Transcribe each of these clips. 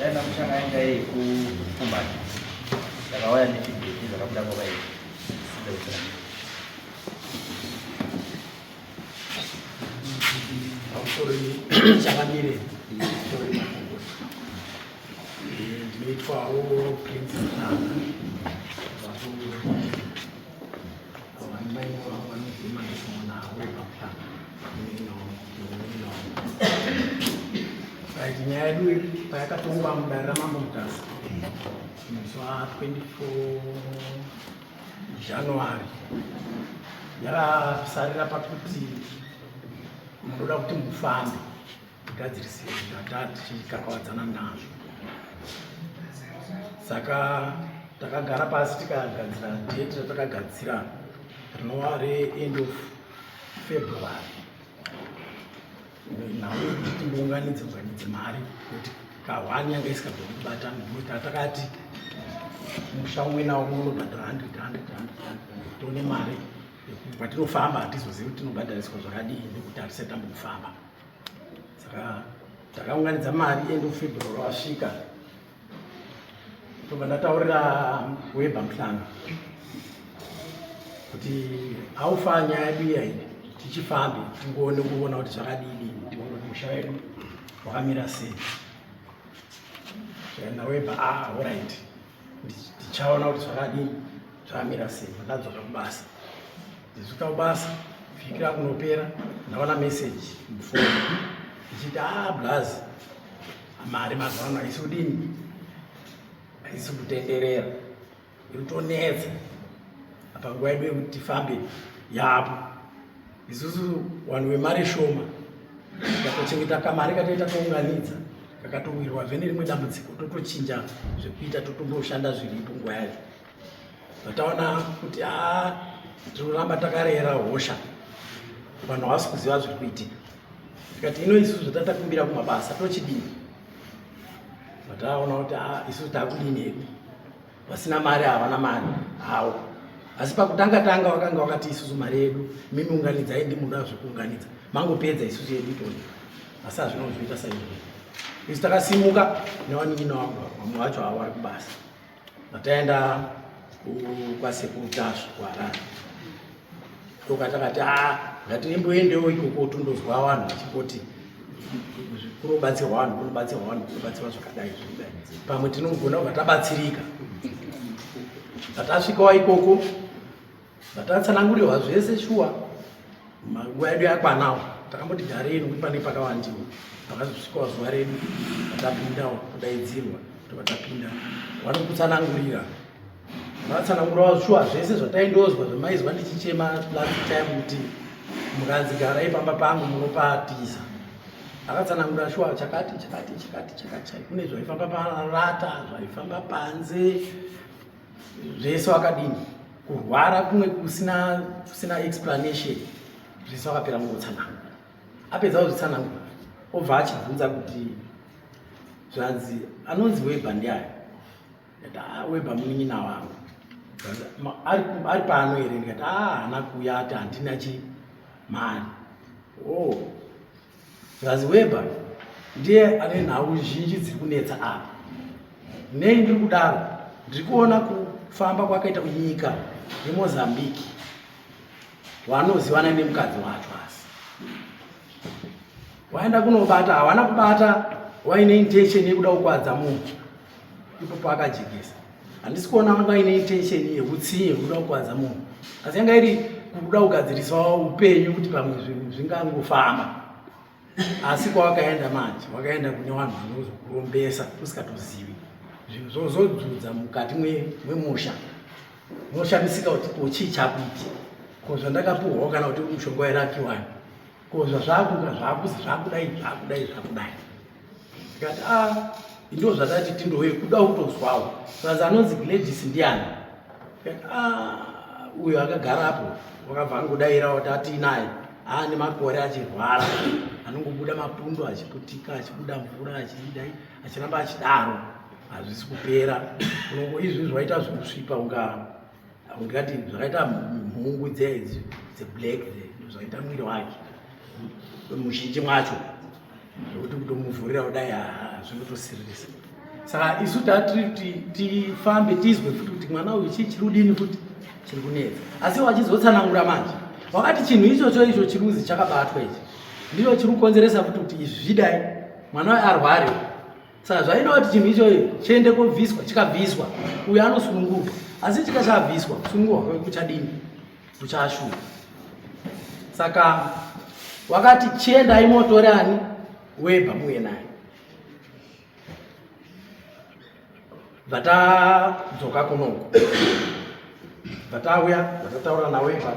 Yana mushanga yanga yekupfumana yakauya nefeedback zvakabuda kwakaita. Pamusoro chakamire tori makongoti. Ndinoitwawo Prince Nana. Right, nyaya yedu payakatongwa mudare ramambo Mutasa musi wa 24 January yakasarira pakuti munoda kuti mufambe tigadzirise zvata tichikakavadzana nazvo saka takagara pasi tikagadzira date ratakagadzira rinova reend of February nhau yekuti timbounganidze unganidze mari kuti kahwani yanga isikagoni kubata nekuti tatakati musha umwe naumwe unobhadhara 100 100 100 tione mari patinofamba hatizozivi kuti tinobhadhariswa zvakadii nekuti hatisati tambokufamba saka takaunganidza mari end of February wasvika Ndobva ndataurira Webber Mhlanga kuti haufa nyaya yedu iya iyi tichifambe tingoone kuona kuti zvakadii dii tione kuti musha wedu wakamira sei. Zvaenda Webber ah alright tichaona kuti zvakadii zvakamira sei. Ndadzoka kubasa ndisvika kubasa vhiki rakunopera ndaona message mufoni ichiti ah blazi Mari mazuva ano haisi kudini, haisi kutenderera, iri kutonetsa. Apa nguva yedu yekuti tifambe yapo. Isusu vanhu vemari shoma tikatochengeta kamari katoita tounganidza kakatowirwa zve nerimwe dambudziko totochinja zvekuita totomboshanda zviripo nguva yacho. Vataona kuti a tinoramba takarera hosha, vanhu havasi kuziva zviri kuitika. Tikati ino isusu zvatatakumbira kumabasa tochidini? Vataona kuti ah, isusu takudini hedu, vasina mari havana mari hawo. Asi pakutanga tanga wakanga wakati isusu mari yedu mimi unganidzai ndimuda zvekuunganidza mangopedza isusu yedu itoni, asi hazvina kuzoita saizvozvo. Isu takasimuka nevanin'ina wangu vamwe vacho havo vari kubasa. Vataenda kwasekuru Tasvu kuHarare ndokatakati a ah, ngatimboendewo ikoko tondozwa vanhu vachingoti kunobatsirwa vanhu kunobatsirwa vanhu kunobatsirwa zvakadai zvakadai pamwe tinogona kubva tabatsirika patasvikawo ikoko Vatatsanangurirwa zvese shuwa nguva yedu yakwanawo takamboti garei nokuti pane pakawandiwa pakazosvikawo zuva redu vatapindawo kudaidzirwa kuti vatapinda vanokutsanangurira vatsanangurawo shuwa zvese zvataindozwa zvamaizwa ndichichema last time kuti mukanzi garai pamba pangu munopatiza akatsanangura shuwa chakati chakati chakati chakati kune zvaifamba parata zvaifamba panze zvese wakadini kurwara kumwe kusina kusina explanation zvese wakapera mungotsanangura apedza kuzvitsanangura obva achibvunza kuti zvanzi anonzi webha ndiani ndikati ah, webha munin'ina wangu ari pano here ndikati ah, haana kuuya ati handina chi mari oh Zvanzi Weber ndiye ane nhau zhinji dziri kunetsa apa. Nei ndiri kudaro? Ndiri kuona kufamba kwakaita kunyika yeMozambique wanozivana nemukadzi wacho asi waenda kunobata hawana kubata waine intention yekuda kukwadza munhu ipo paakajekesa handisi kuona vanga vaine intention yehutsinye yekuda kukwadza munhu asi yanga iri kuda kugadzirisawo upenyu kuti pamwe zvinhu zvingangofamba asi kwawakaenda manje wakaenda kune vanhu vanozokurombesa usikatozivi zvinhu zvozodzudza mukati mwemusha unoshamisika kuti ko chii chakuiti ko zvandakapuhwawo kana kuti mushonga wairakiwani ko zvazvakuka zvakuzi zvakudai zvakudai zvakudai ndikati a ah, ndo zvatati tindowe kuda kutozwawo zvanzi anonzi Gladys ndiani ndikati a ah, uyo akagara apo wakabva angodaira kuti atiinaye aane makore achirwara anongobuda mapundu achiputika achibuda mvura achidai achiramba achidaro hazvisi kupera unongo izvi zvaita zvekusvipa unga ungati zvakaita mhungu dzeblack zvakaita mwiri wake muzhinji mwacho zvekuti kutomuvhurira kudai zvinotosiririsa. Saka isu tatiri kuti tifambe tizwe futi kuti mwana uyu chii chiri kudini futi chiri kunetsa. Asi wachizotsanangura manje wakati chinhu ichocho icho chiri kuzi chakabatwa ichi ndicho chiri kukonzeresa futi kuti izvi zvidai mwana uyu arware. Saka zvaida kuti chinhu ichocho chiende kobviswa, chikabviswa uyu anosunungurwa, asi chikasabviswa kusunungurwa kwake kuchadini? Kuchashuwa. Saka wakati chiendai motore ani webha muuye naye. Bvatadzoka kunoku bvatauya bvatataura nawebha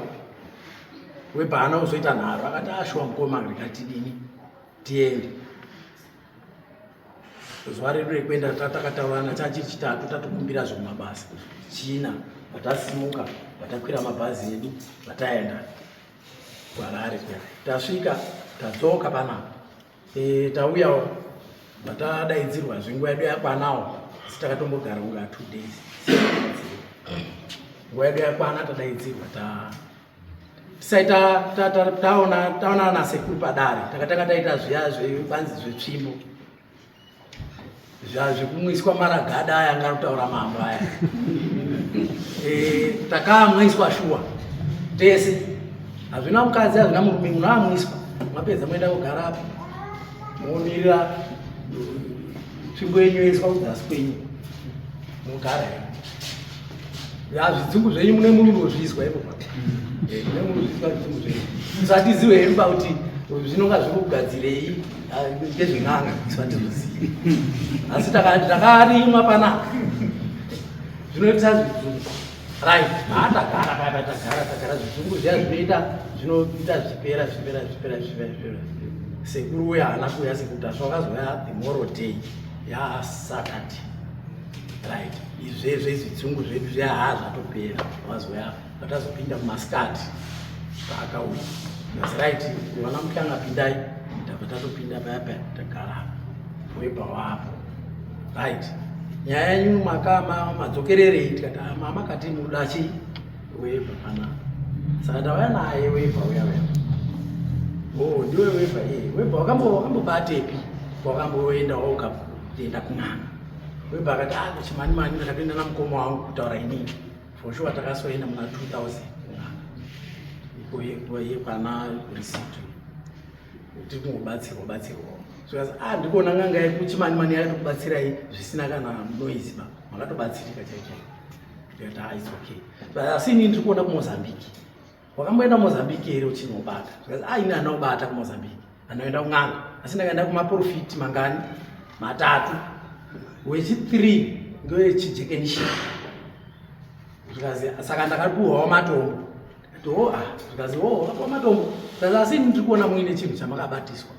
webha haana kuzoita nharo akati ashuwa ah, mukoma rikatidini tiende zuva redu rekuenda takataurana chachiri chitatu tatokumbira zvekumabasa china vatasimuka vatakwira mabhazi edu vataenda kuharare kuya tasvika tadzoka panapa e, tauyawo vatadaidzirwa zvenguva yedu yakwanawo asi takatombogara kunga 2 days nguva yedu yakwana tadaidzirwa ta tisai taona taona nasekuru padare takatanga taita zviya zvebanzi zvetsvimbo zviya zvekumwiswa maragada aya anga kutaura mambo aya e, takaamwiswa shuwa tese hazvina mukadzi hazvina murume munhu amwiswa mapedza moenda kugara apo momirira tsvimbo yenyu yoiswa kudzasi kwenyu mogara ya zvidzungu zvenyu mune munozvizwa ipo eh, mune munozvizwa zvidzungu zvenyu musatiziwe hedu pakuti zvinonga zviri kugadzirei ah, ndezven'anga isu hatizozivi asi takarimwa panapa zvinoitisa zvidzungu right haa tagara paya tagara tagara zvidzungu zviya zvinoita zvinoita zvichipera zvichipera zvichipera zvichipera zvichipera sekuru uya haana kuuya sekuru tasva wakazouya the moral day yasaturday right izvezvo izvitsungu zvedu zviya haa zvatopera wazouya vatazopinda mumasikati paakauya asi right vana muhlanga pindai tabva tatopinda paya paya tagara webva wapo right nyaya yenyu makama madzokererei tikati ah, mama kati muda chii webva pana saka tauya naye webva uya uya oh ndiwe webva iye webva wakambobatepi wakamboenda waukaenda kun'anga webva akati ah kuchimanimani ndakatoenda namukoma wangu kutaura inini for sure takasoenda muna 2000 kun'anga kwana receipt tiri kungobatsirwa batsirwawo so ah ndikuona n'anga yekuchimanimani yakatokubatsirai zvisina kana noise ba makatobatsirika chaicho ndikati ah it's okay but asi inini ndiri kuona kumozambique wakamboenda kumozambique here uchinobata zvikanzi ah ini handina kubata kumozambique anoenda kun'anga asi ndakaenda kumaprofiti mangani matatu wechi3 ngewechijekenishii zvikazi saka ndakapuhwawo matombo ndikati o ah zvikazi o wakapuwa matombo zvikazi asi ini ndiri kuona muine chinhu chamakabatiswa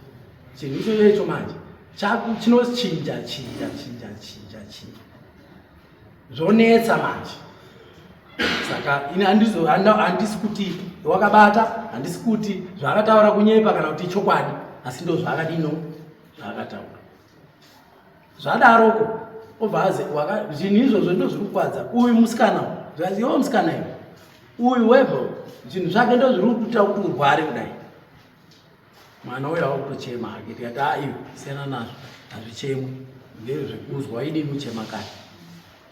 chinhu ichocho icho manje chinochinja chinja chinja chinja chinja zvonetsa manje saka ini handisi kuti wakabata handisi kuti zvaakataura kunyepa kana kuti chokwadi asi ndo zvaakadino zvaakataura zvadaroko obva azi zvinhu izvozvo ndo zviri kukwadza uyu musikana zvazi iwo musikana iwe uyu webho zvinhu zvake ndo zviri kuita kuti urware kudai mwana uyo ava kutochema hake tikati a iwe siyana nazvo hazvichemwi ndezvekuzwa idini uchema kare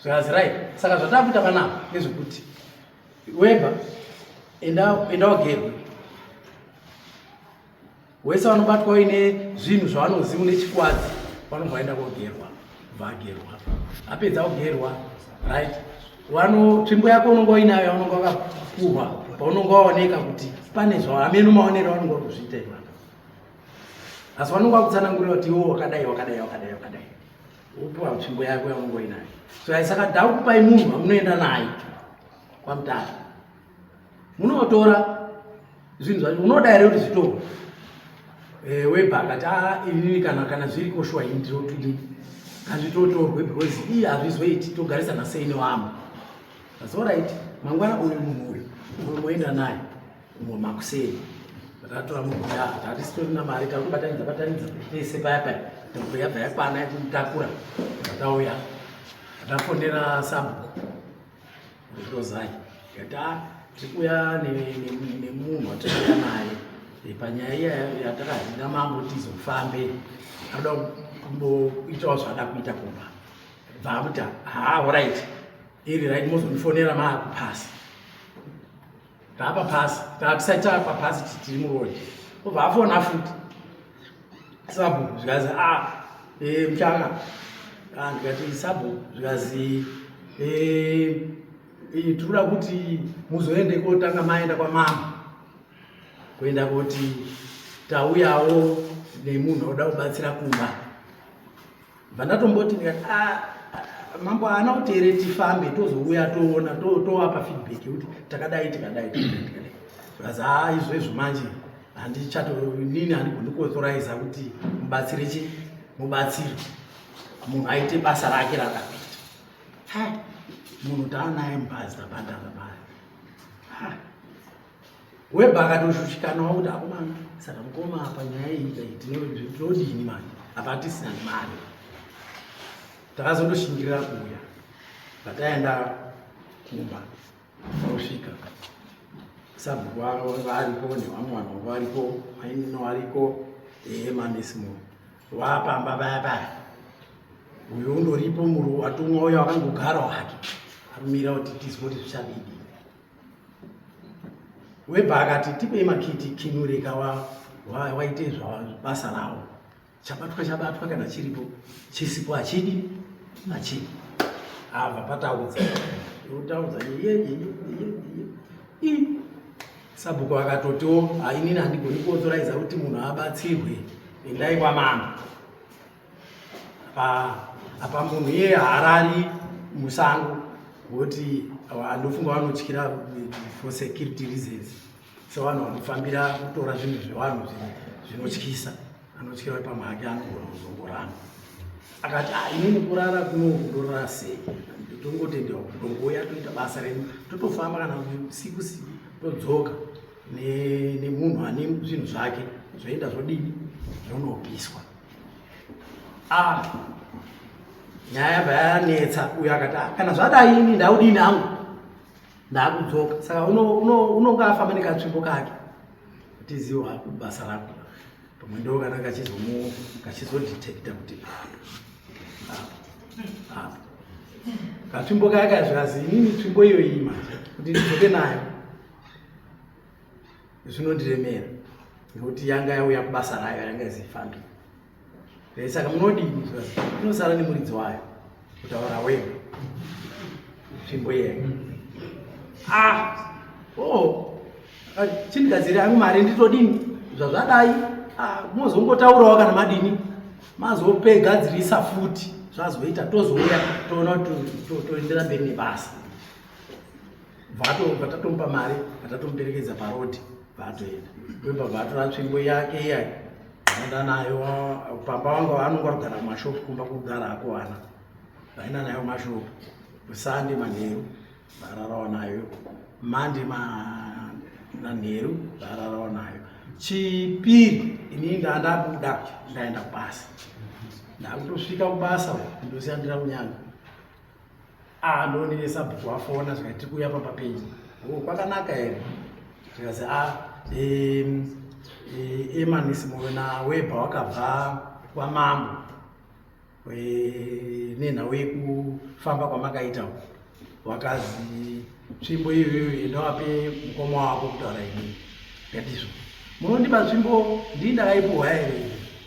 zvikazi right saka zvatakuita panapa ndezvekuti webha enda enda wagerwe wese vanobatwa uine zvinhu zvavanoziva une chikwadzi vanobva vaenda kogerwa vagerwa apedza kugerwa right wano tsvimbo yako unonga uinayo yaunonga wakapuhwa paunonga waoneka kuti pane zvaameno maonero aunonga uri kuzviita iwana asi vanonga vakutsanangurira kuti iwo wakadai wakadai wakadai wakadai wopiwa tsvimbo yako yaunonga uinayo so saka ndakupai munhu wamunoenda naye kwamutare munotora zvinhu zvacho unoda here kuti zvitorwe eh, webha akati ah, inini kana kana zviriko shuwa ini ndinotudi ngazvitotorwe because ii hazvizoiti togarisana sei nevamwe asi orit mangwana uyu munhu uyu unomoenda naye umwe makuseni takatora munhu uya tatisitorina mari takubatanidza batanidza tese paya paya ndobva yabva yakwana yekumutakura tatauya tafonera sabhuku Ndozai ndikati ah, tiri kuuya nemunhu watiri kuuya naye eh, panyaya iya yatakazina mambo tizofambe anoda kumboitawo zvaada kuita kumba. Bvakuti haa, alright, iri right, mozondifonera maakupasi. Taapa pasi, tatisati taapa pasi, tiri muroad, obva afona futi sabhuku, zvikazi a e, muchanga. Ah, ndikati sabhuku, zvikazi e, tiri kuda kuti muzoende kotanga maenda kwamama, kuenda kuti tauyawo nemunhu auda kubatsira kumba. Bva ndatomboti ndikati, ah, mambo haana kuti here tifambe tozouya toona tovapa feedback yekuti takadai, tikadai, tikadai, tikadai. Zvikazi haa, izvo manje handichato nini, handigoni kuauthoriza kuti mubatsire chi mubatsiri, munhu aite basa rake rakakuita. Ha, munhu taanaye mubhazi, tabhadhara mari. Webha akatoshushikanawo kuti akomana, saka mukoma, apa nyaya iyi tinodini manje? Apa hatisina mari. Takazondoshingirira kuuya. Pataenda kumba, tosvika sabhuku varipo nevamwe vanhu vanga varipo, mainino variko, emanesimo vapamba vaya paya. Uyo undoripo muru watumwa uyo akangogara hake arumira kuti tizwe kuti zvichadidi. Webha akati tipei makiti kinureka waite basa rawo, chabatwa chabatwa, kana chiripo chisipo hachidi hachidi. Abva pataudza utaudza iye sabhuku akatotiwo, hainini handigoni kuauthoriza kuti munhu abatsirwe, endai kwamama. Apa munhu iye haarari musango, ngokuti andofunga vanotyira for security reasons, sevanhu vanofambira kutora zvinhu zvevanhu zvinotyisa, anotyira pamwe hake anogona kuzongorana. Akati, ah, inini kurara kuno kundorara sei? Tongotendewa kutongouya toita basa redu, totofamba kana siku siku, todzoka nemunhu ane zvinhu zvake, zvoenda zvodini, zvonopiswa. Ah, nyaya yabva yanetsa. Uyo akati, ah, kana zvadai ini ndaudini hangu, ndakudzoka. Saka unonga afamba nekatsvimbo kake kuti ziwa basa rako, pamwe ndo kana kachizodetecta kuti apa apa katsvimbo kaya kaya. Zvikazi inini tsvimbo iyo iyi manje kuti ndidzoke nayo zvinondiremera, nekuti yanga yauya kubasa rayo, yanga izifambira. Saka munodini? Inosara nemuridzi wayo, kutaura wega tsvimbo iyeyo. Ah, oh, chindigadzire hangu mari nditodini zvazvadai. Ah, mozongotaurawo kana madini mazopegadzirisa futi zvazoita, tozouya toona kuti toendera mberi nebasa. Bva tatomupa mari, vatatomuperekedza parodhi, vatoenda webva vatora tsvimbo yake iya, aenda nayo pamba. Wanga anonga kugara kumashopu, kumba kugara ako vana, vaenda nayo kumashopu. Sunday manheru vararawo nayo, Monday manheru vararawo nayo. Chipiri inini ndandabuda ndaenda kubasa, ndakutosvika kubasa, ndoshandira kunyanga. Ah, ndonine sabhuku wafona, zvikati kuuya pamba penyu. Oh, kwakanaka here? Zvikazi, a Emanis Moyo nawebha wakabva kwamambo nenhau yekufamba kwamakaita, wakazi tsvimbo iyoyo endawape mukoma wako, kutaura ini. Ngatizvo munondipa tsvimbo, ndii ndakaipuhwa here?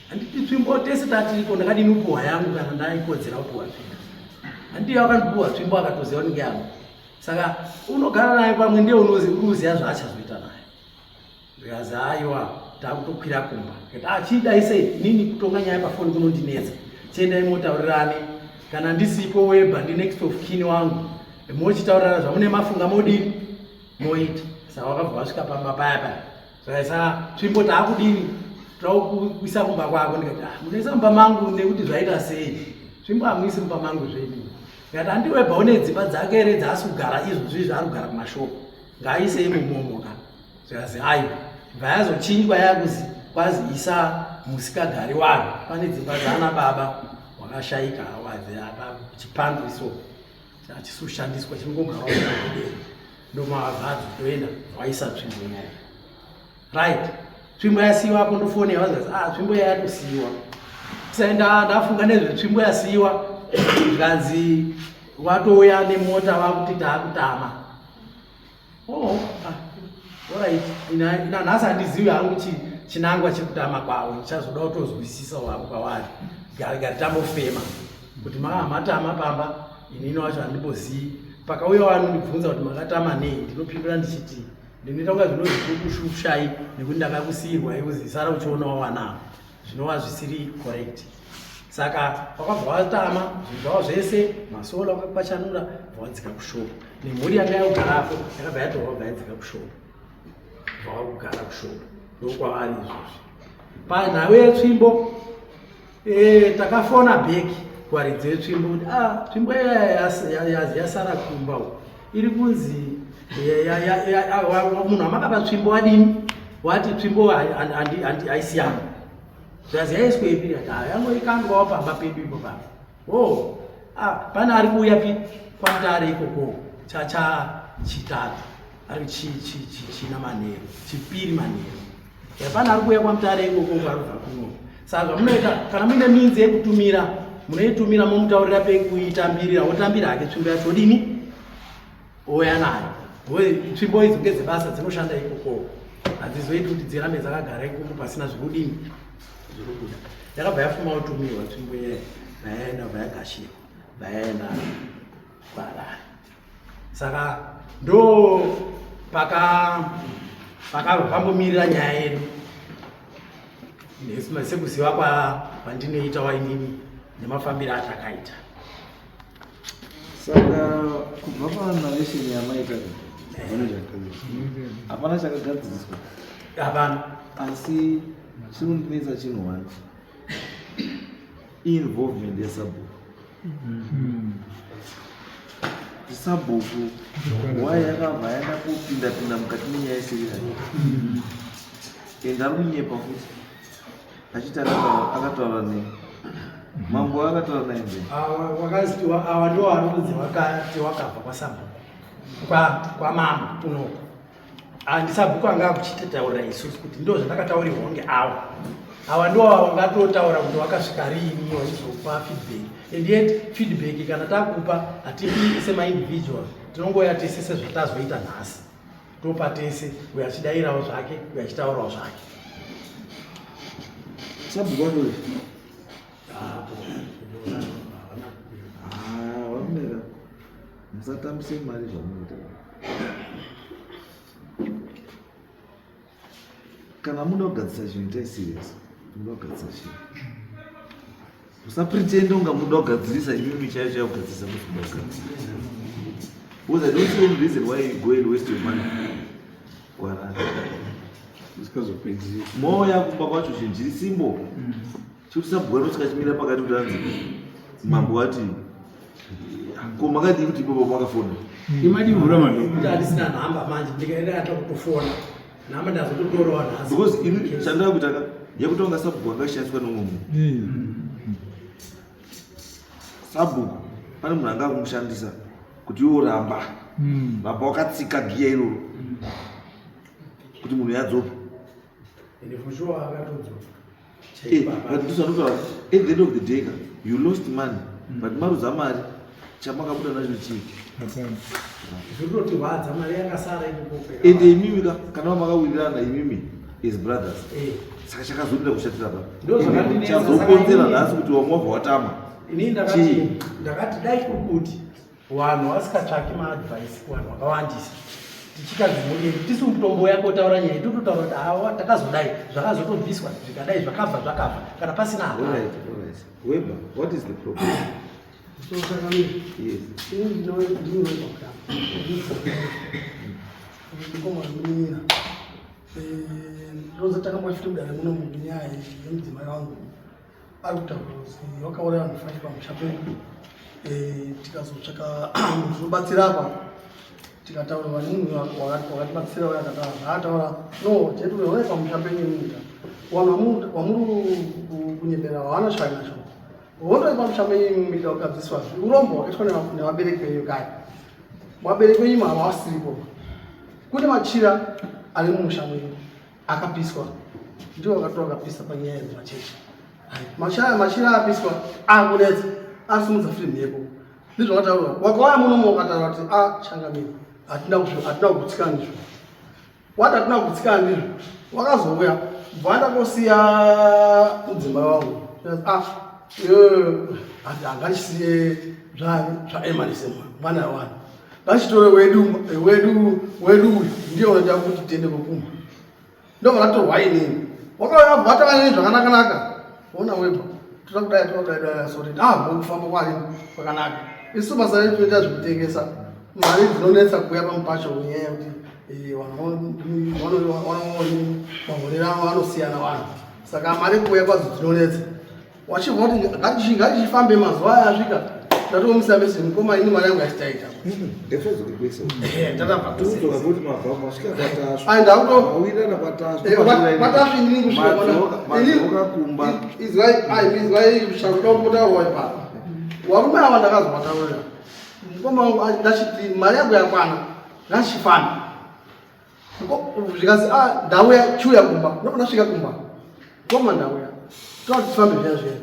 Handiti tsvimbo tese tatiriko, ndakadini kupuhwa yangu kana ndaikodzera kupuhwa tsvimbo? Handiyo akandipuhwa tsvimbo akatoziva kuti ngeyangu, saka unogara naye, pamwe ndiye unoziva zvaachazoita naye. Zvikazi aiwa, takutokwira kumba. Kati achidai sei, nini kutonga nyaya pafoni kunondinetsa, chiendai motaurirane, kana ndisipo webha ndi next of kin wangu, mochitaurirana zvamune mafunga, modini moita. Saka wakabva wasvika pamba paya paya, zvakaisa tsvimbo, taakudini, takuisa kumba kwako. Ndikati, ah, munoisa mumba mangu nekuti zvaita sei? Tsvimbo hamuisi mumba mangu zvedu. Ndikati handiwebha une dzimba dzake here dzaasi kugara izvozvi izvi, ari kugara kumashopu, ngaaise imomomo ka. Zvikazi aiwa, bva yazochinjwa, yakuzi kwazi isa musikagari wanhu, pane dzimba dzaana baba wakashaika, wazi apa chipandwi so hachisi kushandiswa, chinongogarawo kudera, ndomavhadzo toenda waisa tsvimbo imomo. Right, tsvimbo yasiyiwa apo, ndofonera, vazazi, ah, tsvimbo yatosiyiwa. Sai ndafunga nezvetsvimbo yasiyiwa. Zvikanzi watouya nemota vakuti taakutama. Oh, ah, alright. Ina nhasi handizivi hangu chinangwa chekutama kwavo, ndichazoda kutozwisisa hangu kwavari. Gari gari tambofema kuti matama pamba, inini wacho handimbozivi. Pakauya vanondibvunza kuti makatama nei, ndinopindura ndichiti ndinoita kunga zvinonzi kukushushai nekuti ndakakusiirwa iwe sara uchiona wawanavo, zvinova zvisiri correct. Saka wakabva watama zvinhu zvavo zvese, masola wakakwachanura, bva wadzika kushopu nemhuri yanga yakugarapo yakabva yatorwa bva yadzika kushopu, bva wakugara kushopu ndokwavari izvozvi. Panhau yetsvimbo takafona bheki kuvaridzi vetsvimbo kuti tsvimbo yasara kumba uku iri kunzi munhu amakapa tsvimbo wadini wati tsvimbo haisiyana zvazi yaiswepi yangoikandwawo pamba pedu ipo papa. Oh, pane ari kuuya pi kwaMutare ikoko chacha chitatu ari china manheru chipiri manheru pane ari kuuya kwaMutare ikoko ari kubva kuno. Saka zvamunoita kana muine minzi yekutumira munoitumira momutaurira pekuitambirira, wotambira hake tsvimbo yacho odini ouya nayo. Tsvimbo idzi ngedzebasa dzinoshanda ikoko, hadzizoiti kuti dzirambe dzakagara ikoko pasina zvirikudini zvirikubuda. Yakabva yafuma kutumirwa tsvimbo iyeyo, vayaenda bva yagashirwa vayaenda kuHarare. Saka ndo pakavambomirira nyaya yedu sekuziva kwandinoita wainini nemafambiro atakaita. Saka kubva panarration yamaita hapana chakagadziriswa, hapana. Asi chinondinetsa chinhu one, involvement yesabhuku. Sabhuku wai yakabva yaenda kupinda pinda mukati menyaya isiri yake, and ari kunyepa futi achiti akataura nei mambo akataura naye ndee. Wakazi awa ndo vanonzi wakati wakabva kwasabhuku kwamambo kunoko. Handisabhuku anga akuchititaurira isusu kuti ndo zvandakataurirwa kunge awa awa ndo wangatotaura kuti wakasvika riini waizopa feedback, and yet feedback kana takupa hatipi semaindividual, tinongoya tese sezvatazoita nhasi, topa tese, uyo achidairawo zvake uyo achitaurawo zvake. Sabhuku wacho vakumira, musatambise mari zvamunoita. Kana muda kugadzisa chinhu itai serious. Muda kugadzisa chinhu musapretend unga muda kugadzirisa imimi chaiyo chaiyo kugadzirisa musi kuda kugadzirisa, because I don't see any reason why you go and waste your money kuHarare. Usikazopedzi. Moya kumba kwacho chinhu chiri simbo chekuti sabhuku anosvika chimira pakati kuti anzi mambo wati ko makadii kuti ipopo makafona. Imadi mvura mado. Kuti handisina nhamba manje, ndikaenda ata kutofona nhamba ndazototorawo nhasi. Because ini chandava kuita ka yekutonga sabhuku angashandiswa nomwe munhu. Sabhuku pane munhu anga akumushandisa kuti iwe ramba ramba wakatsika giya iroro kuti munhu yadzoka. And for sure akatodzoka. But ndizvanotaura, at the end of the day ka you lost money, but maruza mari chamakabuda nacho chii? Zviri kutotirwadza mari yakasara ikoko. Ende imimi ka kana makawirirana imimi as brothers, saka chakazodira kushatira pa Ndo zvakandinetsa, chazokonzera saka nhasi kuti wamwe wabva watama. Inini Chii? ndakati dai kuri kuti vanhu vasikatsvaki maadvice kuvanhu vakawandisa, tichiita zvimwe tisi kutomboya kotaura nyaya, tototaura kuti awa takazodai zvakazotobviswa zvikadai zvakabva zvakabva kana pasina hapana. All right. Weber, what is the problem? So chakamira. Yes. Ini ndinoweba kutamba. Ndikoma munin'ina. Ndoza takambosvika mudare muno munyaya yemudzimai wangu. Ari kutaura kuti wakauraya vanhu 5 pamusha pedu. Tikazotsvaka munhu unobatsira apa, tikataura nemunhu wakatibatsira uyo akataura zvaataura, no chetu uyo pamusha penyu muita vanhu vamuri kunyepera havana shaya nacho hondo yepamusha penyu muita kugadziswa urombo hwakaitwa nevabereki venyu kare. Vabereki venyu havasiripo, kune machira ari mumusha mwenyu akapiswa, ndiwo vakatora vakapisa panyaya yedzemachechi. Machira apiswa akunetsa. Asimudza futi mhepo. Ndizvo zvakataurwa. Wakauya muno wakataura kuti a changamire, hatina kugutsikana ndizvo. Wati hatina kugutsikana ndizvo. Wakazouya bva ndakosiya mudzimai wangu. Ah, hangachisiye zvaemanise mwana wani. Ngachitore wedu wedu wedu uyu ndiye unoita kuti tiende kokumwa. Ndobva ndatorwa inini. Wakauya bva tava neni zvakanaka-naka. Ona webva. Toda kudai toda kudai dai so ah kufamba kwani kwakanaka. Isu basa redu toita zvekutengesa. Mari dzinonetsa kuuya pamupacho nyaya yekuti vanhu mahorero avo anosiyana vanhu. Saka mari kuuya kwadzo dzinonetsa. Wachibva kuti ngatichifambe mazuva aya asvika. Ndatomusa mese mukoma ini mari yangu yachitaita. Ndakudzoka kuti mabva masvika kwaTasvu. Ai ndakuto Mawirirana kwaTasvu. kwaTasvu inini kusvika Madzoka kumba. Izwai ai izwai shakuda kupotaurwa ipapo. Varume ava ndakazovataurira. Mukoma wangu ndachiti mari yangu yakwana ngachifambe. Zvikanzi ah ndauya chiuya kumba. Ndobva ndasvika kumba. Mukoma ndauya. Toda kuti tifambe zviya zviya.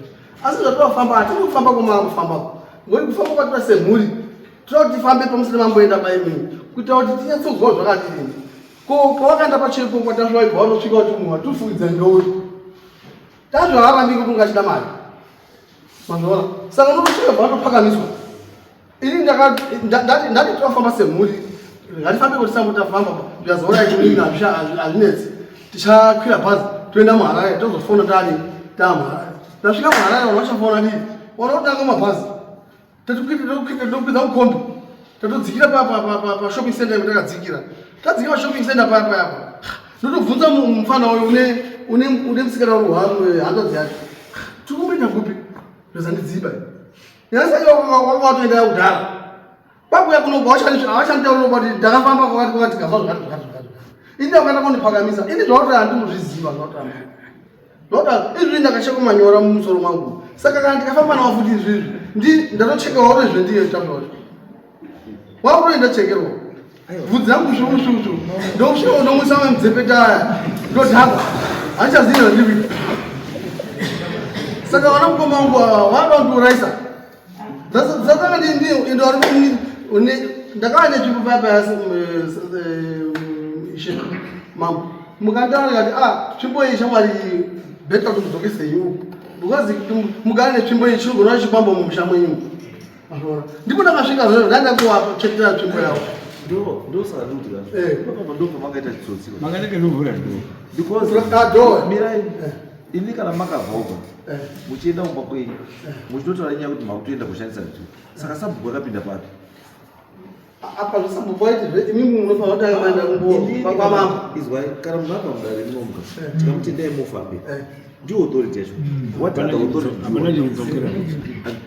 Asi zvatofamba hatidi kufamba kwamava kufamba. Ngokuti kufamba kwatira semhuri toda kuti tifambe pamusina mamboenda paimini kuitira kuti tinyatsozwa zvakadini. Ko pawakaenda pachepo kwaTasvu waibva wanosvika kuti munhu watofukidza ndouyu. Tasvu haarambi kuti ungachida mari. Mazviona? Saka unotosvika bva watopakamiswa. Ini ndati tofamba semhuri. Ngatifambe kuti sambo tafamba. Ndikazoona kuti hazvinetsi. Tichakwira bhazi toenda muHarare tozofona tani tamuHarare. Ndasvika muHarare vanhu vachafona dii? Vanotanga mabhazi. Tatokwidza mukombi. Tatodzikira pashopping center ipo takadzikira. Tadzikira pashopping center paya paya apa. Ndotobvunza mufana uyu une musikana uri hanzvadzi yacho. Tiri kumboenda kupi? Ndozandidziba. Nyasa wanga watoenda kudhara. Kwakuya kuno havachanditaurira kuti ndakafamba kwakati kwakati tikazwa zvakati zvakati zvakati. Ini ndakanda kundipakamisa. Ini zvakuti handimuzviziva zvakuti zvakuti izvi ndakachekwa manyora mumusoro mangu. Saka kana ndikafamba nawo futi izvizvi ndatochekerwa uri zvendiye taura zvacho. Wakutoenda chekerwa. Bvudzi rangu svu svu svu. Ndokusvika ndomwisa mudzepeta aya. Ndodhakwa. Handichazivi zvandiri kuita. Saka vana mukoma wangu ava vanoda kundiurayisa. Dzatanga ndakava netsvimbo paya paya ishe mambo mukandiona ndikati ah tsvimbo iyi shamwari iyi better kuti mudzokese iwu because mugare netsvimbo iyi chinogona chikwambo mumusha mwenyu. Mazviona? Ndipo ndakasvika zvozvo ndaenda kuwachetera tsvimbo yavo. Ndosaka ndikuti ndo pamakaita chitsotsi. Makanenge ndovhura ndo. Because door. Mirai. Ini kana makabva uko muchienda kumba kwenyu muchitotaura nyaya kuti makutoenda kushandisa nzvimbo. Saka sabhuku akapinda papi? Apa zvesabhuku waiti imimi munofanira kutanga maenda kumbo kwamambo. Izwai, kana munhu abva mudare munomuka tikamuti endai mufambe, ndiyo authority yacho. What other authority do you Hapana want? chekudzokera.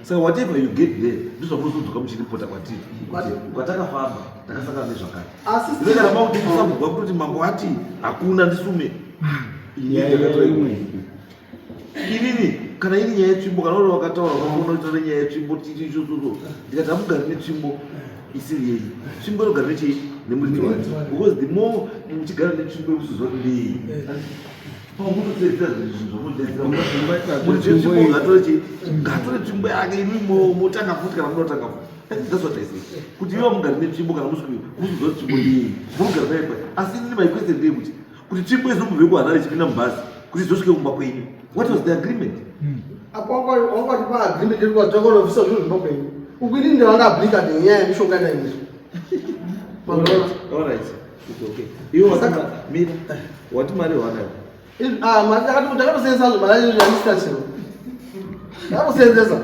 Saka whatever you get there ndozvamunozodzoka muchiripota kwatiri kuti kwatakafamba takasangana nezvakati. Asi Ine kana makuti sabhuku akutoti mambo ati hakuna ndisume. Ini Nyaya ndakatora imwe. Inini kana iri nyaya yetsvimbo, kana uri wakataura unoona kuti nyaya yetsvimbo tichichotsotso, ndikati hamugari netsvimbo isiri yenyu. Tsvimbo inogara nechii? Nemuridzi wayo. Because the more muchigara netsvimbo yekusiziva kuti ndeiyi, pamutotedzera zvinhu zvamutedzera. Muridzi wetsvimbo ngatore chii? Ngatore tsvimbo yake. Imi motanga futi kana munotanga futi. That's what I say, kuti ivo mugari netsvimbo kana musi kuziva kuti tsvimbo ndeiyi, munogara nayo pai. Asi inini my question ndeyekuti kuti tsvimbo izombobve kuHarare ichipinda mubhazi kuti izosvike kumba kwenyu, what was the agreement? Apo wanga tipa agreement yedu kuti takanobvisa zvinhu zvimba kwenyu. Uku inini ndavanga nenyaya yemishonga yandaimiswa. Mazviona? All right, it's okay. Iwe wati mira, wati mari wanayo? Ndakatosenzesa zvo mari yacho yandisina chero. Ndakatosenzesa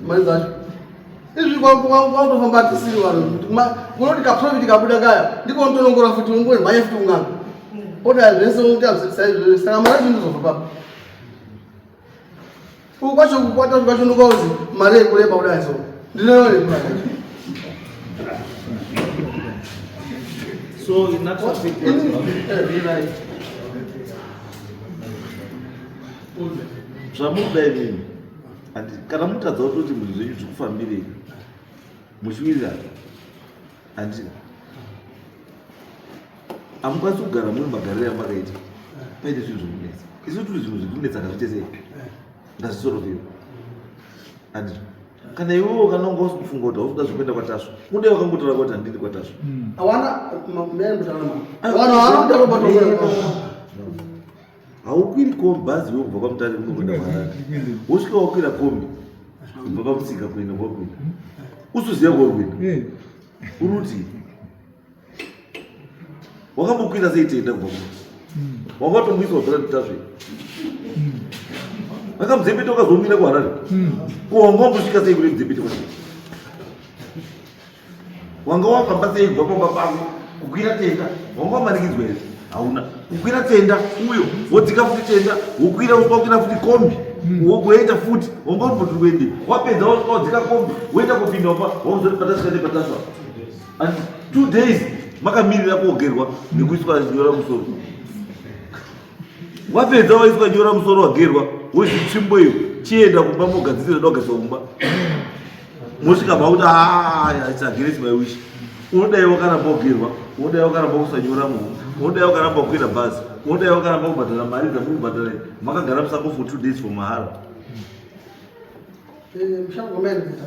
mari dzacho. Izvi kwakutofamba tisiri vanhu kunoti kaprofit kabuda kaya ndiko unotonongora futi ungomhanye futi ungano oda zvese unoita saizvozvo. Saka mari yacho ndizobva papo. Uku kwacho kukwata kwacho ndokauzi mari yekureba kudai so ndinoyo mari yacho. So in actual fact, mirai, zvamunoda imimi handi kana mutadza kutoti munhu zvenyu zvikufambirei muchiwirirana, handiti hamukwanisi kugara muri magariro amakaita paine zvinhu zvokunetsa. Isu tiri zvinhu zvekunetsa ngazviite sei? Ngazvisoroviwe, handiti? Kana iwewo kana unga usikufunga kuti hausi kuda zvekuenda kwaTasvu, kudai wakangotaura kuti handidi kwaTasvu. Hawana vanhu vanoda. Haukwiri kombi bhazi iwe kubva kwaMutare kuno kuenda kuHarare, wosvika wakwira kombi kubva pamusika kuenda kwakwira, usiziva kwauri kuenda. Uri kuti wakambokwira sei tenda kubva kuno? Wanga watomboiswa bhora ndiTasvu, vakamudzepete wakazomira kuHarare. Ko wanga wambosvika sei kune mudzepete kwacho? Wanga wafamba sei kubva pamba pako kukwira tenda? Wanga wamanikidzwa here? Hauna kukwira tenda uyo, wodzika futi tenda, wokwira, wakwira futi kombi, wogoenda futi. Wanga uri kuende, wapedza wasvika wadzika kombi, woenda kupinda pa wakuzoti patasvika nepatasva. And 2 days makamirira kogerwa nekuiswa nyora musoro. Wapedza waiswa nyora musoro, wagerwa, wozi tsvimbo iyo, chienda kumba mogadzirira dogadzirwa kumba. Mosvika makuti, "Ah, it's against my wish." Unodai wakaramba kugerwa, unodai wakaramba kusanyora muhu, unodai wakaramba kukwira bhazi, unodai wakaramba kubhadhara mari dzamuri kubhadhara. Makagara musango for 2 days for mahara.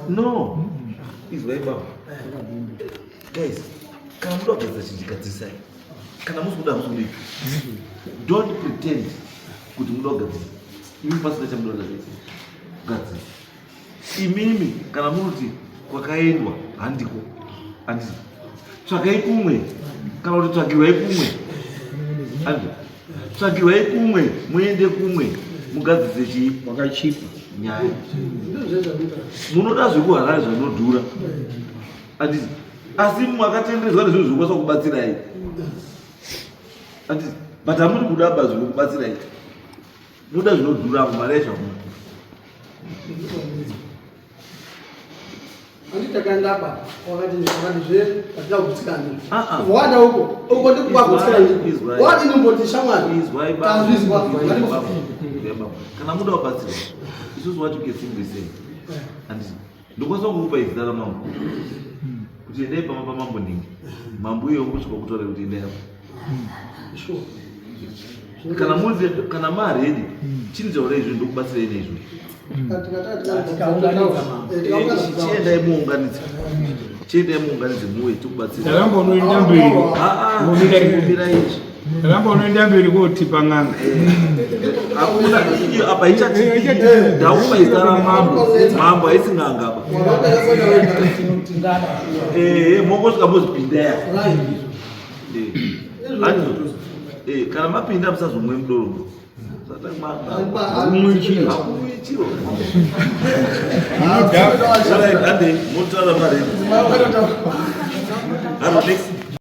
No, izwai baba. Guys, kana muda kugadzisa chinhu, gadzisai. Kana musi kuda, hamusi kudii. Don't pretend kuti muda kugadzisa imi pasina chamunoda kugadzisa. Imimi kana munoti kwakaendwa handiko, handiti tsvakai kumwe, kana kuti tsvagirwai kumwe, handi tsvagirwai kumwe, muende kumwe mugadzise chii? Wakachipa. Nyaya munoda zvekuHarare zvanodhura, handiti? Asi makatenderedzwa nezvinhu zvinokwanisa kubatsirai, handiti? But hamuri kuda ba zvinokubatsirai, munoda zvinodhura apo mari yacho hamuna. Handiti takaenda apa, wakati zve patina kugutsikana. Ah, ah. Wada uko uko ndikukagutsikana. Izwai. Wadi nimboti shamwari. Izwai baba. Tazvizwa. Izwai baba. Izwai baba. Kana muda kubatsirwa, isusu what you can simply say, handiti ndokwanisa kukupa izita ramambo kuti endai pamba pamambo ndingi, mambo iye ungosvika kutaura kuti endai apo. Sure. Kana muzi kana maready, chinitaura izvo, ndokubatsirai neizvo. Tikaunganidza mambo. Chiendai muunganidze, chiendai muunganidze, muwe tikubatsira. Taramba unoenda mberi. Mira izvi. Taramba unoenda mberi kotipa n'anga. Hakuna iyo apa ichati ndakupa izita ramambo. Mambo haisi n'anga apa. Ehe, mongosvika mozvipinda ya. Kana mapinda musazomwe mudoro. Haumwi chiro. Haumwi chiro. Alright, hande motaura maready. Haro, next.